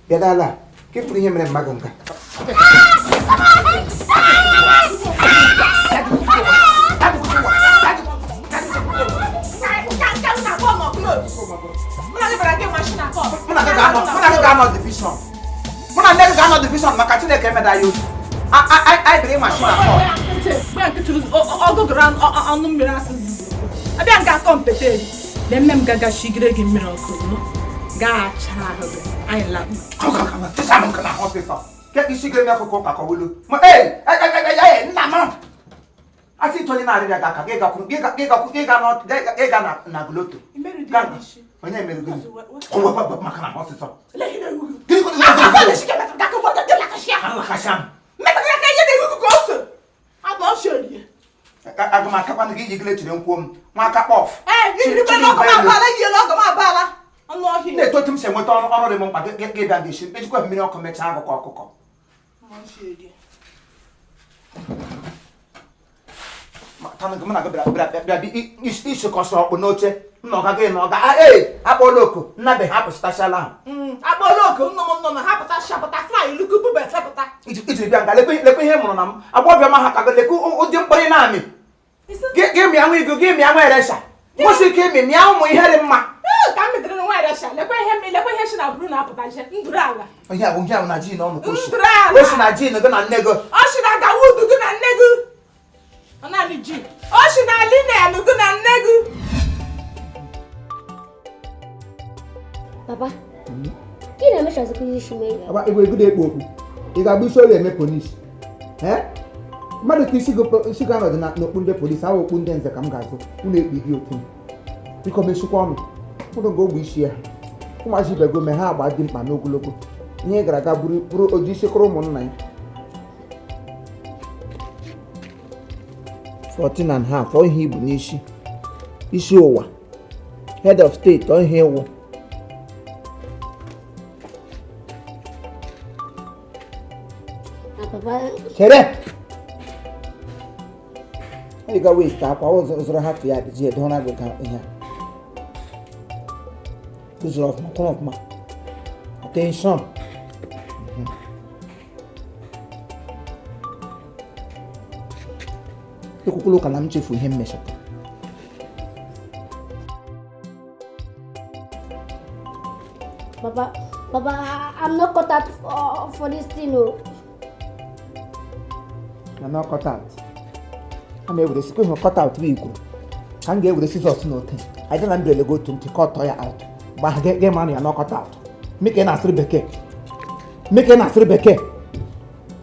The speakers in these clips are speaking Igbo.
Bịa ala ka ịfụrụ ihe mere mmadụ nka. Mụ na gị ga-anọ division. Mụ na nne gị ga-anọ division maka Chineke emeda ya otu. Anyị biri machine akọ. Ọgụgụrụ ọnụ mmiri asị abịa nga akọ mpete lee nne m gaga shigire gị mmiri ọkụ gaa-acha ahụ gị anyị lakpu. Isi gị akụkọ ụka kọwulu. Ee, nna m. Asị ịtụ onye na-arịrịa gị aka gị gakwuru gị ga na guloto. Onye mere gị? Maka na ọsịsọ. Aga m akakwanụ gị iji gịle chiri nkwuo m nwa aka kpọf. Na-eto otu m si enweta ọrụ ọrụ dị m mkpa gị bịa ga-esi ejikwa mmiri ọkụ mechaa agụkọ ọkụkọ. Mụ na gị bịara isikọsọ ọkpụ n'oche nna ọga gị na ọga ee akpọọla oku nnabe ha pụsịtachala ahụ. Akpọọla oku nnụ m nọ na ha pụta shapụta fly luku bube fepụta. Ijiri bịa nga lekwe ihe mụrụ na m agbọbịa ma ha ka gị lekwe ụdị mkpụrụ na-amị gị mịa nwa igu gị mịa nwa eresha nwụsị ike ịmị mịa ụmụ ihe dị mma. Ka m metere nwa eresha lekwe ihe si na buru na-apụta je ndụrụ ala. Ihe ahụ ihe ahụ na jin ọnụ ka o si na jin gị na nne gị. Ọ si na gawudu gị na nne gị. Ọ naanị ji. Ọ si na linen gị na nne gị. Papa, gị na-emechazikwa isi mee? Igwe ego na-ekpo okpu. Ị ga-agba isi ọrịa eme polisi. Mmadụ ka isi gị anọdụ n'okpu ndị polisi ahụ okpu ndị nze ka m ga-azụ unu ekpi gị otu. Biko mechikwa ọnụ. Ụnụ ga-ogbe isi ya. Ụmụazị ibe gị ome ha agba dị mkpa n'ogologo. Ihe gara aga bụrụ oji isi kụrụ ụmụnna ya. 14.5 ọ ihe ibu n'isi. Isi ụwa. Head of state ọ ihe ịwụ. Chere! Ị ga waste akwa ụzọrọ ha tụ ya ji edora gị ka ihe a. Ụzọrọ ọfụma kwụrụ ọfụma. Attention. Ekwukwala ụka na m chefu ihe m mechara. Papa, Papa, I'm not cut out for this thing, oh. I'm not cut out. I'm able to see cut out we go. Can get with the scissors no thing. I don't really go to cut ya out. But get money, I'm not cut out. Make an asri beke. Make an asri beke.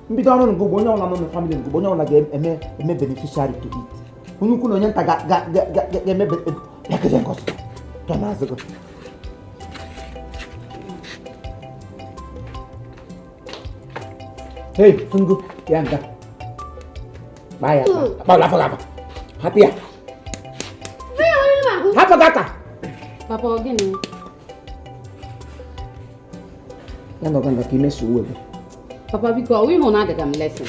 Mbido ọrụ ngugbo onye ọbụla nọ na family ngugbo onye ọbụla ga-eme eme beneficiary to it. Onye ukwu na onye nta ga-eme bịakeje ngosi. Tọ na-azụ gị. Hey, Fungu, ya nga. Baya, pa, pa, hapụ ya. Hapụ gị aka. Papa, ọ gịnị? Ya nọga nga ka imesi uwe gị. Papa, biko, ọ ịhụ na agaga m lesson.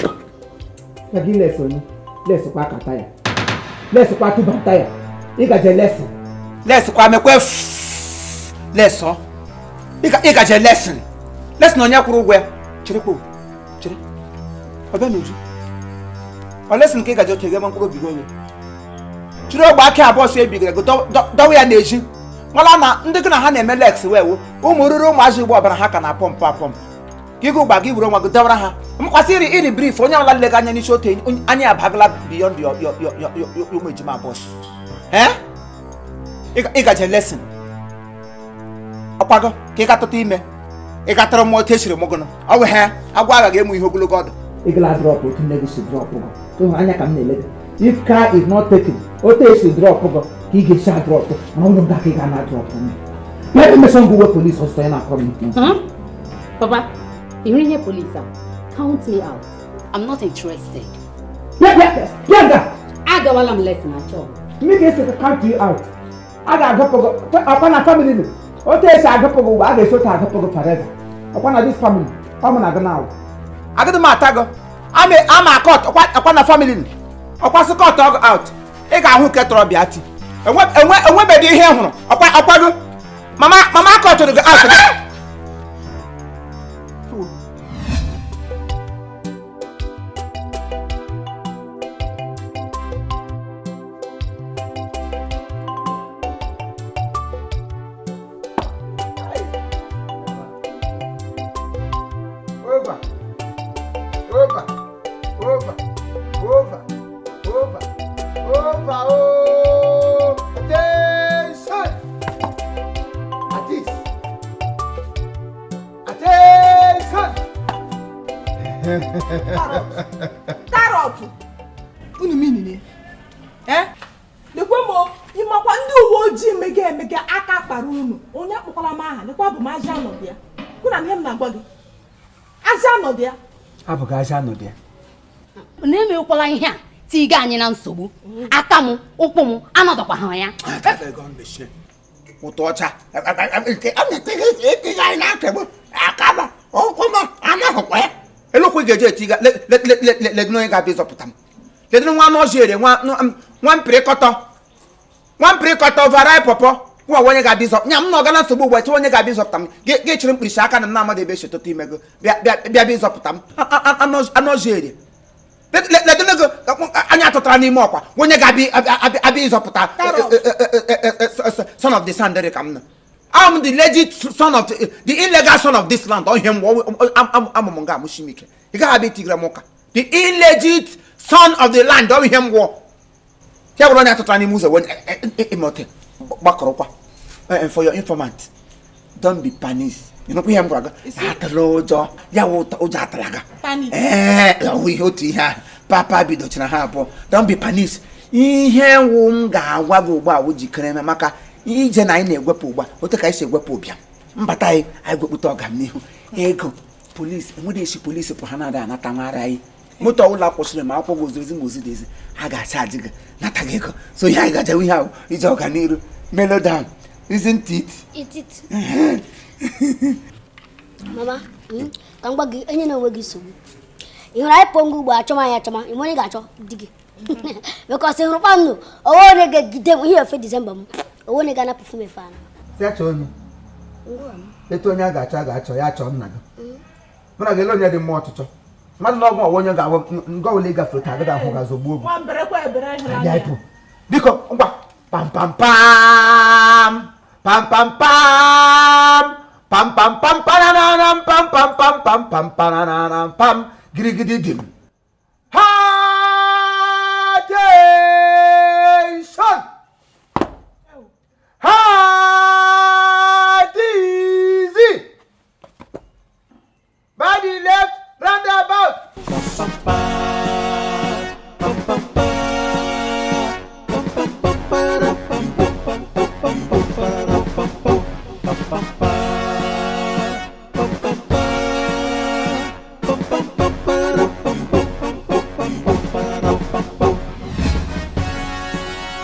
Ya gị lesson onye? Lesikwa akata ya. Lesikwa tụbata ya. Ị gaje lesson. Lesikwa mekwe lesọ. Ị gaje lesson. Lesson onye kwụrụ ụgwọ ya. Chere kpo. Chere. Ọ bịa n'uju. Ọ lesson ka ị gaje otu ege mkpụrụ obi gị onye. Chiri ogbe aka abụọ so ebigara gị dọwa ya n'ezi. Nwala na ndị gị na ha na-eme lex wee wu ụmụ ruru ụmụazị ugbo ọbara ha ka na-apọmpụ apọmpụ. Gị gị ụgba gị were onwe gị dọwara ha. Mkwasị iri iri brief onye ọbụla lega anya n'isi otu anya abagala beyond your ụmụ ejima abụọ. Ị gaje lesson. Ọkwago ka ị gatụta ime. Ị gatara mmụọ otu esiri mụgụnụ. Ọ bụ ha agwọ agaghị emu ihe ogologo ọdụ. Ị gala drọpụ otu nne gị si drọpụ gị. Ịhụ anya ka m na-ele gị. If car is not taken, otu esi drọpụ gị ka ị ga-esi adrọpụ mana ụlọ nga ka ị ga na adrọpụ m. Ebe mmesọ ngụ uwe polisi ọsọ ya na-akọrọ m. Papa, ị hụrụ ihe polisi a? Count me out. I'm not interested. Bịa nga! Agawala m lesson achọ. Mme ga-esi count you out. A ga-agụpụ gị ọkwa na family nụ. Otu esi agụpụ gị ugbu a ga-esi otu agụpụ gị forever. Ọkwa na this family, ọ mụ na gị na-awụ. Agịdị m ata gị. Ama akọt ọkwa na family nụ. Ọkwa sị kọt ọgụ out. Ị ga-ahụ nke tọrọ bịa ti. Enwebeghị ihe hụrụ. Ọkwa gị. Mama akọtụrụ gị out. Tarot unu minine eh lekwe m ịmakwa ndị uwe ojii mega emega aka kpara unu onye akpọkwala m aha lekwa bụ m aja anọdụ ya kwụ na ihe m na-agwa gị aja anọdụ ya abụghị aja anọdụ ya na-emekwala ihe a tiga anyị na nsogbu aka m ụkwụ m anọdụkwa ha ya ụtọ ọcha nke a na-eteghi anyị na-akegbu aka m ụkwụ m anaghịkwa ya elokwu ga-eji etiga ledịna onye ga-abịa ịzọpụta m ledịna nwa anụ ọzọ ere nwa mpịrịkọtọ nwa mpịrịkọtọ vara pọpọ nwa onye ga-abịa ịzọ nya m na ọga na nsogbu ugbu a onye ga-abịa ịzọpụta m gị chịrị mkpirisi aka na m na-amadụ ebe esi ime gị bịa bịa bịa ịzọpụta m anụ ọzọ ere ledịna ego anya atụtara n'ime ọkwa onye ga-abịa abịa ịzọpụta son of the sand dị ka m nọ. I'm the legit son of the illegal son of this land. Ọhịa m amụmụ nga amụshi m ike. Ị gaghị abịa itigara m ụka. The illegit son of the land ọhịa m gwọ. Ya bụrụ onye atụtara n'ime ụzọ onye ịmọte gbakọrọkwa. For your informant, don't be panic. Ịnụkwa ihe m gwara gị? Atụla ụjọ. Ya wụ ụjọ atụla gị. Ee, ọ ihe otu ihe ahụ. Papa bidochara ha abụọ. Don't be panic. Ihe wụ m ga-agwa gị ugbu a wụ jikere eme maka ije na anyị na-egwepụ ugbu a otu ka anyị si egwepụ ụbịam mbata anyị anyị gwepụta ọganihu ego polisi enweghị esi polisi pụ ha na-ada anata nwara anyị moto ọbụla kwụsịrị ma akwụkwọ gị ozi ma ozi dị ezi ha ga-achaji gị nata gị ego so ihe anyị gajewe ihe ahụ ije ọganiru mellow down, isn't it? It it. Mama, ka m gwa gị enye na onwe gị nsogbu. Ị hụrụ anyị pụọ ngwa ugbo achọma anyị achọma, ị onye ga-achọ di gị. Because ị hụrụ kpanụ, owe onye ga-egide m ihe efe Disemba m, owe onye ga-anapụ m efe anụ. Si achọ onye etu onye a ga-achọ a ga-achọ ya achọ nna gị mụ na gị ele onye dị mma ọchịchọ mmadụ na ọgwụ ọwa onye ga-awụ ngọ ole ịgafere ka agada ahụ ga-azọgbuo gị. Nwa mberekwa ebere ịhụnanya. Abịa ịpụ. Biko ngwa pam pam pam pam pam pam pam pam pam pararara pam pam pam pam pam pararara pam girigidi dim. Attention! Easy! By the left roundabout.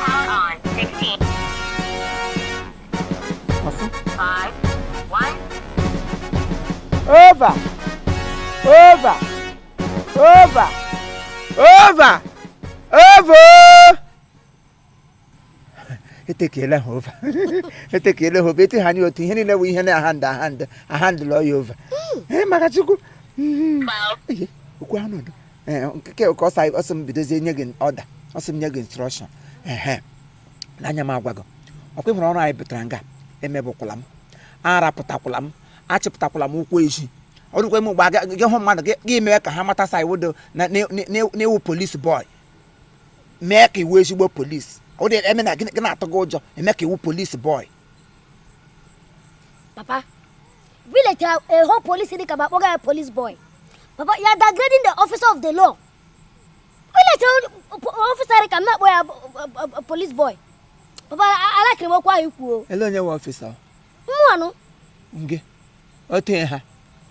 On 16. 5, 1. Over! Over! Over! Over! Over! Etekele ha over. Etekele ha over. Eti ha anyị otu ihe niile bụ ihe na-ahand ahand ahandụlọ ya over. Ee, maka Chukwu. Ihe, okwu anọdụ. Ee, nke ka ọsọ ọsọ m bidozie nye gị ọda. Ọsọ m nye gị instruction. Ehe. N'anya m agwa gị. Ọkwa ịhụrụ ọrụ anyị pụtara nga emebụkwala m. Arapụtakwala m. Achịpụtakwala m ụkwụ ezi. Ọ dịkwa m mgbe gị hụ mmadụ gị mee ka ha mata sa iwu na-ewu police boy. Mee ka iwu ezigbo police. Ọ dị eme na gị na-atụ gị ụjọ eme ka iwu police boy. Papa, village a whole police dị ka ma akpọga ya police boy. Papa, you are degrading the officer of the law. Village officer dị ka m na-akpọ ya police boy. Papa, alakịrị m okwu ahụ ikwu o. Ele onye nwe officer? Mmanụ. Nge. Ote ha.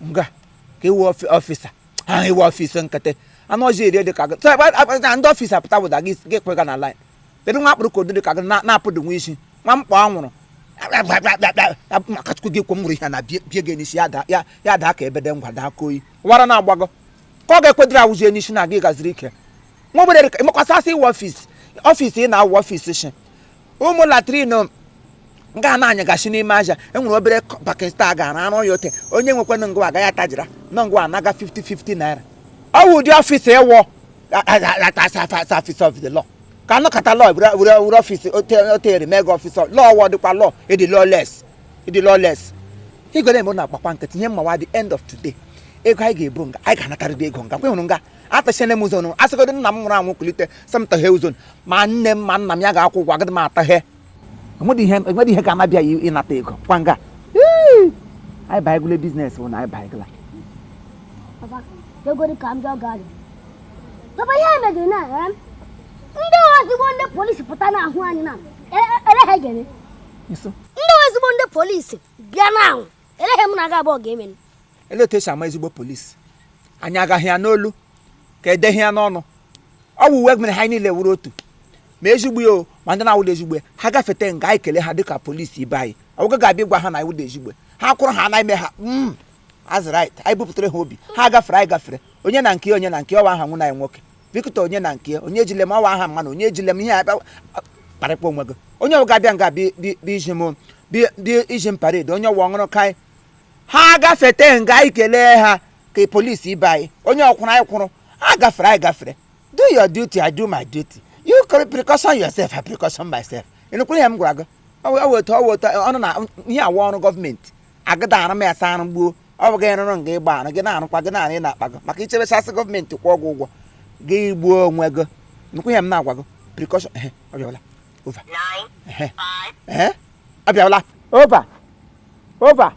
Nga. Ka iwu officer. Ha iwu officer nkịtị. Anụ ọjọọ eri dị ka gị. So, ndị officer pụta wụda gị gị kwega na line. Kedu nwa akpụrụ kodo dị ka gị na-apụdụ nwa isi. Nwa mkpọ anwụrụ. Maka Chukwu gị kwe m nwụrụ ihe na bie gị n'isi ya daa ka ebe dị ngwa daa ka oyi. Wara na-agbagọ. Ka ọ ga-ekwedịrị awụzie n'isi na gị gaziri ike. Nwa obere dị ka ịmakwasị asị iwu ọfịs. Ọfịs ị na-awụ ọfịs shi. Ụmụ latrin nga na-anyagashi n'ime aja enwere obere pakistan gara arụ ya ote onye nwekwanụ ngwa agaghị atajira nọ ngwa anaga 50-50 naira. Ọ wụ ụdị ọfịs ịwụ office of the law ka anọkọta law were ọfịs otere mega ọfịs law wọ dịkwa law ịdị lawless ịdị lawless. Ego na-eme na-agbakwa nkịtị ihe mmawa the end of today ego anyị ga-ebu nga anyị ga-anatarịrị ego nga kwe hụrụ nga atachana m ụzọ asịgodo nna m nwụrụ anwụ kulite sị m taghe ụzọ ma nne m ma nna m ya ga-akwụ ụgwọ agadi m ataghe enwedị ihe ga-anabịa ya ịnata ego kwa nga anyị baịgụla business bụ na anyị baịgụla. Papa, Chegodi ka m jụọ gị ajụjụ. Papa, ihe a megiri na ndị ezigbo ndị polisi pụta n'ahụ anyị na ele ha ga-eme. Nso. Ndị ezigbo ndị polisi bịa n'ahụ ele ha, mụ na gị abụọ ga-eme. Ele otu esi ama ezigbo polisi? Anyị agaghị ya n'olu ka edeghị ya n'ọnụ. Ọ bụ uwe mere ha niile wuru otu, ma ezigbo ya o, ma ndị na-awụda ezigbo ya. Ha gafete nga, anyị kelee ha dịka polisi ibe anyị. Ọgwụgwọ ga-abịa ịgwa ha na anyị wụda ezigbo ha kwụrụ ha anaghị eme ha as right. Anyị bupụtara ha obi ha gafere, anyị gafere, onye na nke ya, onye na nke ya. Ọwa aha nwụ na anyị nwoke Victor, onye na nke ya, onye ejile m ọwa aha mmanụ, onye ejile m ihe a bịa kparịkwa onwe gị. Onye ọbụla ga-abịa nga bi iji m bi iji m parade, onye ọwa ọṅụrụ kai ha gafete nga, anyị kelee ha ka polisi ibe anyị. Onye ọkwụrụ anyị kwụrụ, ha gafere, anyị gafere. Do your duty, I do my duty. You precaution yourself, I precaution myself. Ịnụkwuru ihe m gwara gị? Ọ wụ otu, ọ wụ otu ọnụ na ihe awa ọrụ gọọmenti agịda arụ m ya sa arụ gbuo. Ọ bụ gị rụrụ nga ịgba arụ gị na-arụkwa gị na-arụ ị na-akpa gị maka ichebechasị gọọmenti kwụọ gị ụgwọ gị gbuo onwe gị. Nnukwu ihe m na-agwa gị, precaution. Ehe, ọ bịawala. Over. 9, Ehe. 5, Ehe, ọ bịawala. Over, over,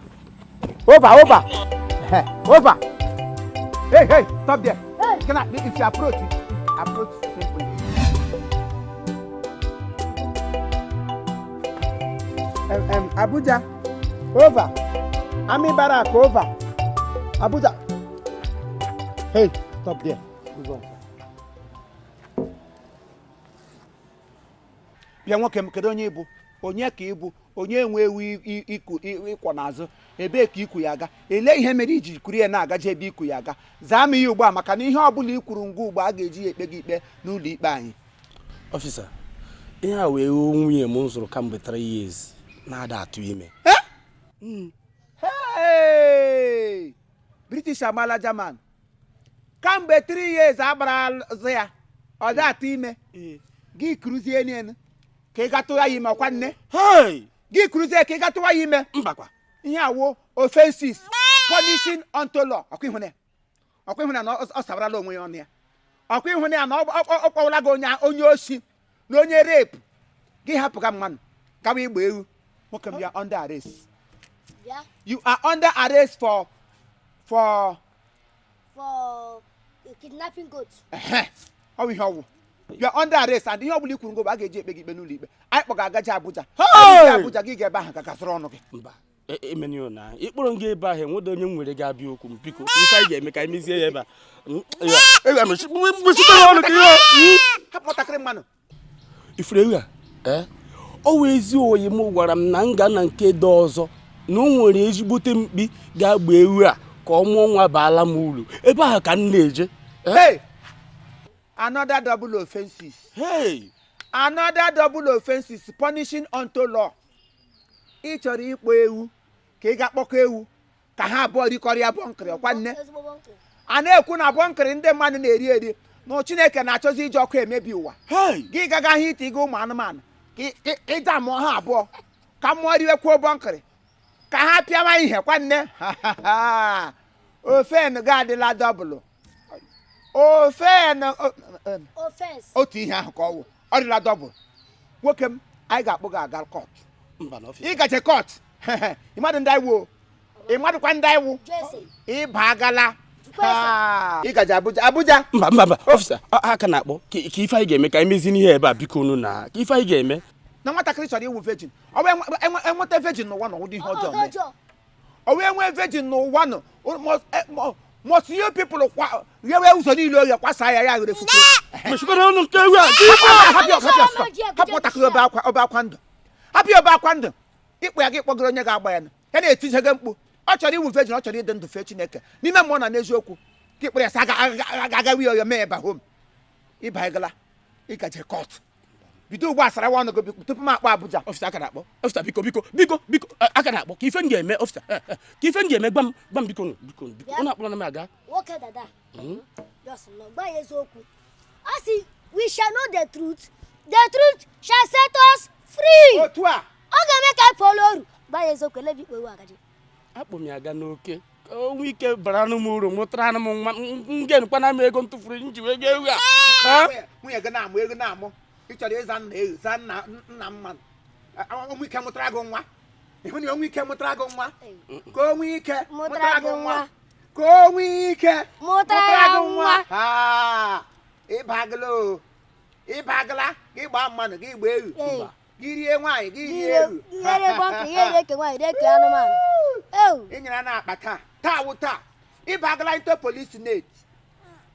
over, over. Ehe, over. Hey, hey, stop there. Can I, if you approach, approach simply. Abuja, over. Army barrack, over. Abuja. Hey, stop there. Move on. Bịa nwoke m, kedu onye ịbụ? Onye ka ịbụ? Onye nwe ewu iku ịkwọ n'azụ? Ebee ka ikwu ya aga? Elee ihe mere iji kuru ya na-agaje ebe ikwu ya aga? Zaa m ihe ugbu a, maka na ihe ọ bụla i kwuru ngwa ugbu a ga-eji ya ekpe gị ikpe n'ụlọ ikpe anyị. Officer, ihe a wee ewu nwunye m zụrụ kamgbe 3 years na-ada atụ ime. Hey! British amala German. Kamgbe 3 years agbara azụ ya, ọ dị atụ ime. Gị kuruzie n'elu ka ị ga tụwa ya ime, ọkwa nne? Hey! Gị kuruzie ka ị ga tụwa ya ime. Mbakwa. Ihe awo offenses punishing unto law. Ọkwa ịhụ ya, ọkwa ịhụ ya na ọ sabarala onwe ya ọnụ ya. Ọkwa ịhụ ya na ọ kpọwala gị onye oshi na onye rape. Gị hapụga mmanụ gawa igba ewu. Nwoke m, ya under arrest. Bịa. You are under arrest for For kidnapping goat. Ehe, ọ bụ ihe ọwụ. You are under arrest and ihe ọbụla i kwuru ngụ a ga-eji ekpe gị ikpe n'ụlọ ikpe. Anyị kpọga agaji Abuja. Hey! Anyị Abuja, gị ga ebe ahụ ka gasịrị ọnụ gị. Mba, emenio na ịkpọrọ nga ebe ahụ enwedo onye m nwere ga-abịa okwu m. Biko, ife anyị ga-eme ka anyị mezie ya ebe a. Ya, mechite ya ọnụ ka ihe Hapụ nwatakịrị mmanụ. Ifuru ewu a, ee, ọ wụ ezi oyi m gwara m na nga na nke dị ọzọ na o nwere ezigbote mkpi ga-agba ewu a ka ọ mụọ nwa baala m uru. Ebe ahụ ka m na-eje. Hey! Another double offenses. Hey! Another double offenses punishing unto law. Ị chọrọ ịkpọ ewu ka ị ga kpọkọ ewu ka ha abụọ rikọrọ bọnkịrị, ọkwa nne? Ezigbo bọnkịrị. A na-ekwu na bọnkịrị ndị mmadụ na-eri eri na Chineke na-achọzi iji ọkụ emebi ụwa. Hey! Gị gaga ahụ ite gị ụmụ anụmanụ ka ịda mụọ ha abụọ ka mmụọ riwekwuo bọnkịrị ka ha pịawa ihe, kwa nne? Ofen gị adịla double ofen. Offense. Otu ihe ahụ ka ọ wụ, ọ dịla double. Nwoke m, anyị ga-akpụ gị aga court. Mba na officer. Ịgaje court, ịmadụ ndị anyị wụ, ịmadụkwa ndị anyị wụ. Jesse. Ịba agala. Ha! Ịgaje Abuja, Abuja. Mba, mba, mba, officer, aka na-akpọ ka ife anyị ga-eme ka anyị mezie n'ihe ebe a. Biko unu, na ka ife anyị ga-eme. Na nwatakịrị chọrọ iwu virgin, ọ bụ enweta virgin n'ụwa na ụdị ihe ọjọọ mee. Ọjọọ. Ọ wee nwee virgin n'ụwa nọ must you people kwa ghewe ụzọ niile oghe kwasa ya, ya ghere fufu. Mechikwara ọnụ nke ewu a ka ife Hapụ, hapụ, hapụ, hapụ nwatakịrị obe akwa, obe akwa ndụ. Hapụ ya obe akwa ndụ. Ịkpụ ya gị kpọgoro onye ga-agba ya nụ. Ya na-etije gị mkpu ọ chọrọ iwu virgin, ọ chọrọ ịdị ndụ fee Chineke n'ime mmụọ na n'eziokwu. Ka ịkpụrụ ya sị agawi ya mee ebe home. Ịba ịgala ịgaje court. Bido ugbu a sarawa ọnụ gị biko, tupu m akpọ Abuja. Officer, aka na-akpọ. Officer, biko, biko, biko, biko, aka na-akpọ. Ka ife m ga-eme, officer, ka ife m ga-eme, gwa m, gwa m, biko nụ, biko nụ, biko. Bịa. Unu akpọrọ na m aga. Nwoke dada. Just nọ gba ya eziokwu. A sị, we shall know the truth, the truth shall set us free. Otu a. Ọ ga-eme ka anyị pụọ n'oru. Gba ya eziokwu, elebi ikpe ewu agaji. Akpọ m ya aga n'oke ka o nwee ike bara anụ m uru, mụtara anụ m nwa m ga-enukwana m ego m tụfuru m ji wee gaa ewu a. Ha? Nwunye gị na-amụ ego na-amụ. Ị chọrọ ịza nna ewu, za nna nna mmadụ. Onwe ike mụtara gị nwa, ịhụ na onwe ike mụtara gị nwa, ka o nwee ike mụtara gị nwa. Ka o nwee ike Mụtara ya gị nwa. Ah, ịbagala o, ịbagala gị gbaa mmanụ gị gbaa ewu, Ee. gị rie nwaanyị gị rie Ire ewu. ire bọnkị, ihe ire ke nwaanyị, ire ke anụmanụ. Ewu. Ị nyere na akpa taa, taa wụ taa. Ịbagala into police net,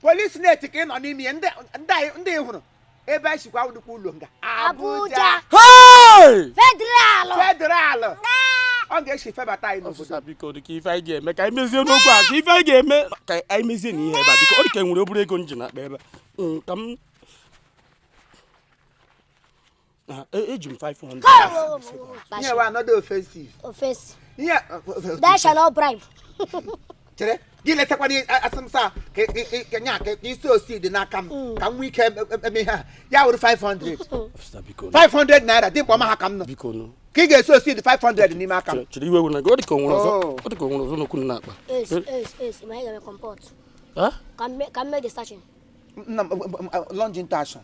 police net ka ị nọ n'ime ya. Ndị ị hụrụ ebe anyị sikwa wụdịkwa ụlọ nga. Abuja. Hey! Federal. Federal ọ ga-esi febata anyị n'obodo. Ọfịsa, biko, dị ka ife anyị ga-eme ka anyị mezie n'okwu a, ka ife anyị ga-eme ka anyị mezie n'ihe ebe a, biko. Ọ dị ka e nwere obere ego m ji n'akpa ebe a. Ka m eji m 500. Ihe wa another offensive. Offense. Ihe That shall not bribe. Chere, gị letakwana asịmsa ka nya ka isi osi dị n'aka m ka m nwee ike eme ihe a ya wụrụ 500. Ọfịsa, biko nụ. 500 naira dị mkpa ọma ha ka m nọ. Biko nụ. Ka ị ga-esi osi dị 500 n'ime aka m. Chere, iwe wụ na gị. Ọ dị ka o nwere ọzọ. Oh. Ọ dị ka o nwere ọzọ n'okwu m n'akpa. Ace, ace, ace. Ma ị ga-eme comport. Ha? Ka m mee the searching. Nna m, lunge into action.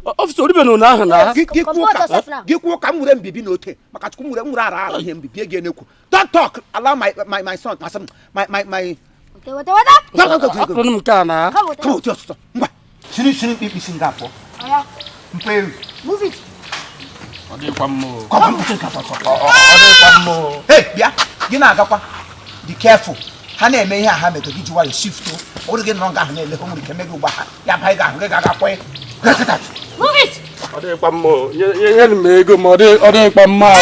Ọfịsa, oribe na ahụ na Gị kwuo Comport ka yourself now. gị kwuo ka m were mbibi na ote maka Chukwu, m were ara ara ihe mbibi ego enekwu. Don't talk, allow my son, my son, my Weta, weta, weta. Go, go, go, go, go. Akpụrụ m nke a na Come weta. Come on, ọsụsọ, ngwa, shiri shiri mkpịsị nga pụọ. Oya, Mpe ewu. Move it. Ọ dịkwa mma o. Kọba mkpịsị nga pụọ. Ọ dịkwa mma o. Hey, bịa, gị na-agakwa dị careful. Ha na-eme ihe a ha mego gị ji nwayọ shift o. Ọ bụrụ gị nọ nga ahụ na-ele ha, nwere ike eme gị ugbu a ya ba ị ga-ahụ gị ga-agakwa. Move it. Ọ dịkwa mma o. Nye m ego ma ọ dịkwa mma o.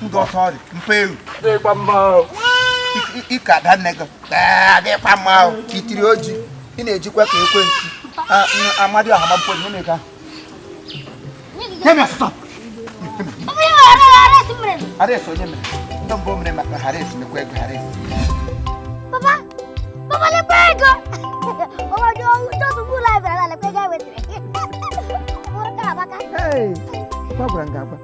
Ndị ọtọ ọrị mpe ewu. Ọ dịkwa mma o. Ike ada nne gị. Ee, adịkwa mma o. Itiri oji ị na-ejikwa ka ekwensu. Amadi ọha mabụkwa nye m ego ahụ. Nye m ọsụsọ. Ọ bụ ihe ara ara esi mere. Haresi onye mere ndị mbụ mere maka Haresi mekwa ego Haresi. Papa, papa, lekwa ego. Papa, just move library na lekwa ego e wetere. Bụrụ ka abaka. Gwa gwara m gị agwa,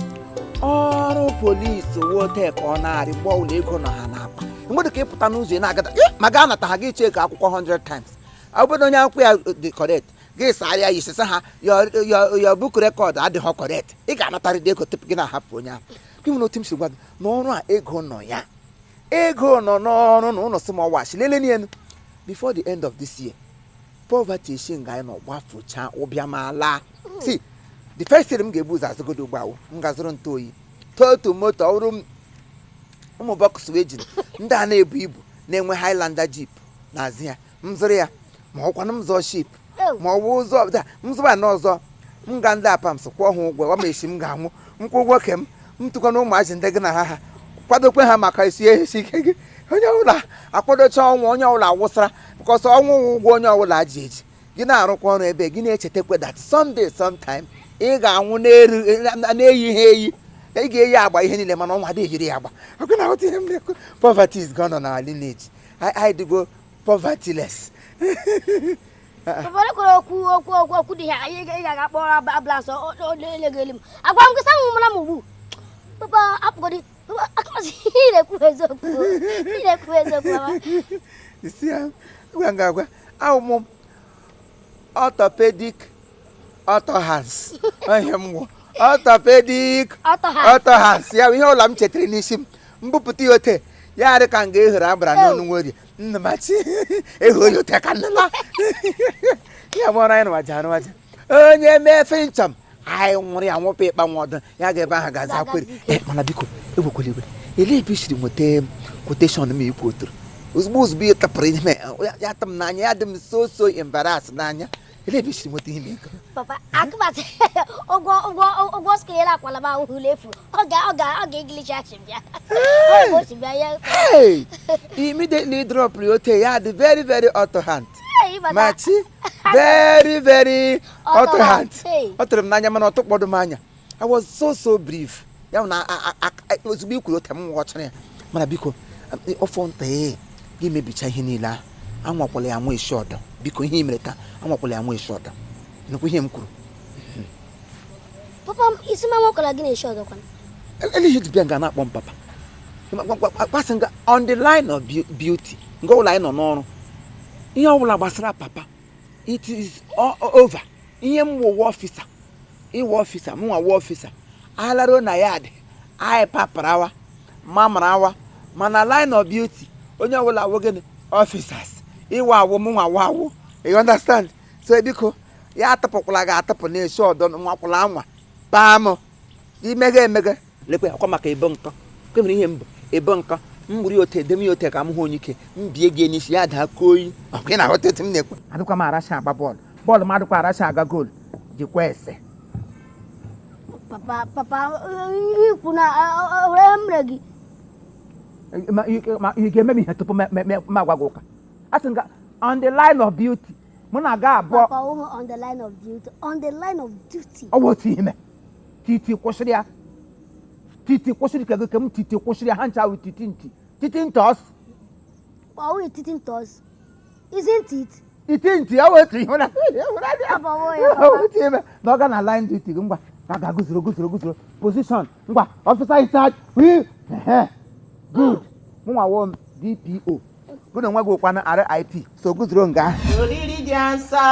ọrụ polisi wote ka ọ na-arị mgbe ọbụla ego nọ ha n'akpa mgbe ka ị pụta n'ụzọ ị na-agada ma gaa nata ha gị chee ka akwụkwọ 100 times. Ọ bụrụ onye akwụkwọ ya dị correct, gị sara ya yisisa ha your book record adịghị correct, ị ga-anatarịrị ego tupu gị na-ahapụ onye ahụ. Gị nwere otu m si gwa gị na ọrụ a ego nọ ya, ego nọ n'ọrụ na ụlọ sị m ọwachi lele n'elu before the end of this year, poverty esi nga anyị nọ gbafucha ụbịam ala. See, the first thing m ga-ebu ụzọ azụgodo ugbo awụ m ga-azụrụ ntụ oyi totu moto ọrụ m ụmụ box wee jiri ndị a na-ebu ibu na-enwe Highlander jeep n'azụ ya, m zụrụ ya, ma ọkwanụ m zụọ ship ma ọ bụ ụzọ da m zụba na ọzọ m ga ndị apams kwụọ ha ụgwọ gwa m esi m ga-anwụ nkwụ ụgwọ ke m m tụkwa na ụmụazị ndị gị na ha ha kwadokwe ha maka isi esi ike gị. Onye ọbụla akwadocha ọnwụ, onye ọbụla awụsara because ọnwụ wụ ụgwọ onye ọbụla ji eji. Gị na-arụkwa ọrụ ebe gị na-echetakwa that someday, sometime ị ga-anwụ na-eyi ihe eyi, ị ga-eyi agba ihe niile, mana ọnwa adịghị eyiri ya agba. Ọkụ na aghọta ihe m na-ekwu. Poverty is gone on our lineage. Anyị dịgo povertyless. Papa, lekwara okwu okwu okwu okwu dị ha anyị ị ga-aga kpọrọ ambulance eleghị elu m. Agwa m gị sa nwụmara m ugbu. Papa, apụgodi. Papa, akọzi ị na-ekwu eziokwu. Ị na-ekwu eziokwu, papa. Isi ya gwa nga agwa ahụ m orthopedic auto hands ihe m gwụ orthopedic Auto hands. Auto hands ya bụ ihe ụlọ m chetara n'isi m mbupụta ya ote ya dị ka nga ehere agbara n'ọnụ nworie nnamachi ehe onye ote ka nnala ya bụ ọrụ anyị nụwaja arụwaja onye mee nchọm anyị nwụrụ ya nwụpụ ịkpa nwa ọdụ ya ga ebe ahụ gaza kwere. Mana biko, ewekwala iwe, elee ebe i siri nweta quotation m ikwu oturu ozugbo ozugbo ị tapụrụ ihe ya tụ m n'anya, ya dị m so so embarrass n'anya? Elee ebe i siri nweta ihe ego? Papa, akụbasị ụgwọ screen akwala m ahụhụ efu. Ọ ga English achị bịa. Ọ bụ ochi bịa ya. Hey, immediately drop ote ya dị very very auto hand. Hey, ịbata. Machi very very Auto auto hand. hand. Hey. Ọ tụrụ m n'anya mana ọ tụkpọdụ m anya. I was so so brief ya bụ na ozugbo i kwuru ote m ghọchara ya. Mana biko, ọfọ nta ee gị mebicha ihe niile ahụ, anwakwala ya nwa esi ọdọ. Biko, ihe i mere taa, anwakwala ya nwa esi ọdọ. Nụkwa ihe m kwuru. Papa, isi ma nwakwala gị na-eshi ọzọ kwana. Ele ihe ji bịa nga na-akpọ m papa kwasị nga on the line of beauty nga ụlọ anyị nọ n'ọrụ, ihe ọbụla gbasara papa, it is over. Ihe m wụ officer, ịwụ officer, mụ nwa wụ officer, alaruo na ya dị anyị paparawa mamarawa, mana line of beauty onye ọbụla wụ gịnị? Officers, ịwa awụ m nwa wa awụ, you understand? So biko, ya atụpụkwala gị atụpụ na-esi ọdọ nwakwụla anwa paa m imeghe emeghe. Lekwe akwa maka ebo nkọ kwemere ihe mbụ ebo nkọ m gburu ya ote edem ya ote ka m hụ onye ike m bie gị n'isi ya daa koyi. Ọkwa ị na-aghọta etu m na-ekwe? Adịkwa m aracha agba bọọlụ, bọọlụ m adịkwa aracha aga goolu. Jikwa ese. Papa, papa, ikwu na were mere gị. Ma ị ga-eme m ihe tupu m agwa gị ụka. A sị m ga on the line of duty, mụ na aga abụọ. Papa, ụhụ on the line of duty, on the line of duty. Ọ bụ otu ime titi kwụsịrị ya, titi kwụsịrị ka gị ka m titi kwụsịrị ya, ha ncha wụ titi ntị titi ntị ọsụ. Ọ wụ titi ntị ọsụ, isn't it? Iti ntị ọ wụ otu ihe na Papa, wụ ya, papa. otu ime na ọ ga na line duty gị. Ngwa, ka ga guzoro guzoro guzoro position. Ngwa, officer in charge, we good. Mụnwa wụ m DPO, gụ na onwe gị ụkwanụ RIP, so guzoro nga ahụ. Oriri dị nsọ,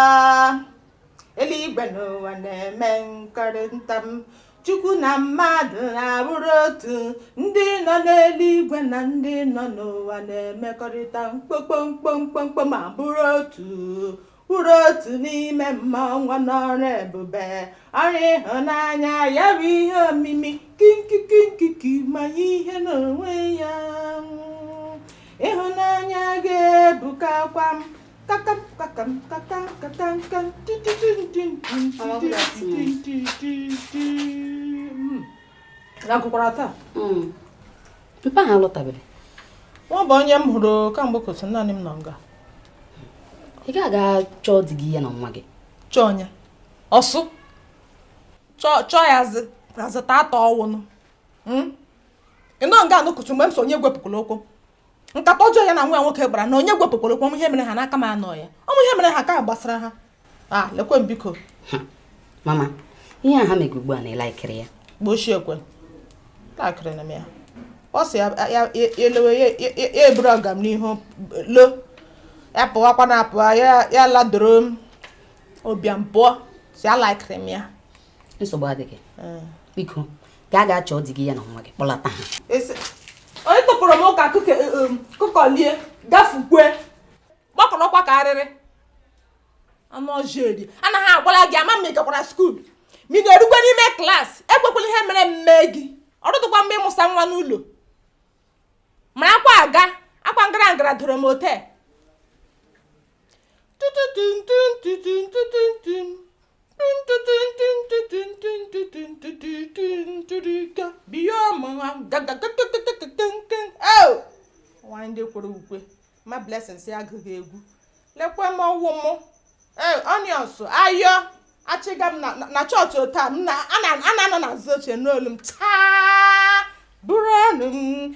eluigwe n'ụwa na-eme nkọrịta m. Chukwu na mmadụ na-abụrụ otu, ndị nọ n'eluigwe na ndị nọ n'ụwa na-emekọrịta mkpokpomkpomkpomkpo ma bụrụ otu, bụrụ otu n'ime mmanwụ n'ọrụ ebube, ọrụ ịhụnanya ya bụ ihe omimi kinkikinkiki ma ihe n'onwe ya. Ịhụnanya ga-ebukakwa m kakam kakam kakam kakam kam agụkwara taa. Mpa ha alọtabere. Nwa bụ onye m hụrụ kamgbe kotu naanị m nọ nga. Ị ga-aga chọọ di gị ya na nwa gị. Chọọ onye ọsụ chọọ ya azụta atọ ọwụnụ ịnọ nga anụkụtụ mgbe m so onye gwepụkwara ụkwụ nkata ọjọọ ya na nwa ya nwoke gbara na onye gwepụkwara ụkwụ ihe mere ha n'aka m anọ ya ọmụ ihe mere ha ka gbasara ha. A lekwe m biko. Mama, ihe a ha mege ugbu a na ịlaikiri ya. Gbochie ekwe lakịrị na m ya. Ọ sị ya elewe ya eburu ọga m n'ihu lo ya pụwakwa na apụwa ya ladoro m ụbịam pụọ si alaikiri m ya. Nsogbu adịghị. Biko, gaa gaa chọọ di gị ya na nwa gị kpọlata ha. Onye tụpụrụ m ụka kụkọlie gafukwe gbakọrọkwa ka arịrị anụ ọjọọ eri anaghị agwala gị ama m ị gakwara skuul ma ị na-erukwe n'ime klaasị ekwekwala ihe mere mme gị ọrụdụkwa mgbe ịmụsa nwa n'ụlọ mara akwa aga akwa ngara ngara doro m ote nwaanyị ndị kwere ukwe ma blessings ya agụghị egwu lekwe m ọwụ m onions ayọ achịga m na chọọchị taa m a na-anọ n'azụ oche n'olu m taa bụrụ ọnụ m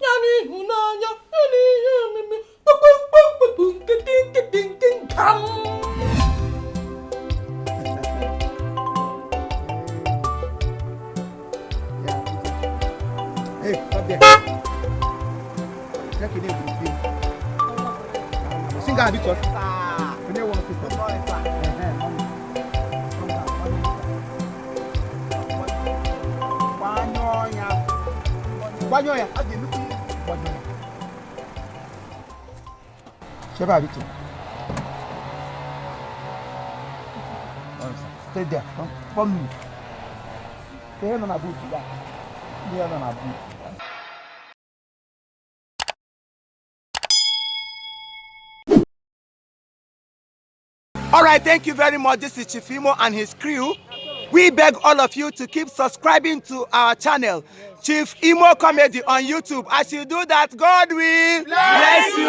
ya n'ịhụnanya ya n'ihe omimi kpukpukpukpukpu nkịtị nkam. Hey, stop there. Check it in. Singa abi to. Onye one officer. Gbanyụọ ya. Gbanyụọ ya. A ga-emekwa ihe. Gbanyụọ ya. Chebe abi to. Stay there. Come me. Ihe nọ na boot ya. Ihe nọ na boot. All right, thank you very much. This is Chief Imo and his crew. We beg all of you to keep subscribing to our channel, Chief Imo Comedy on YouTube. As you do that, God will bless you.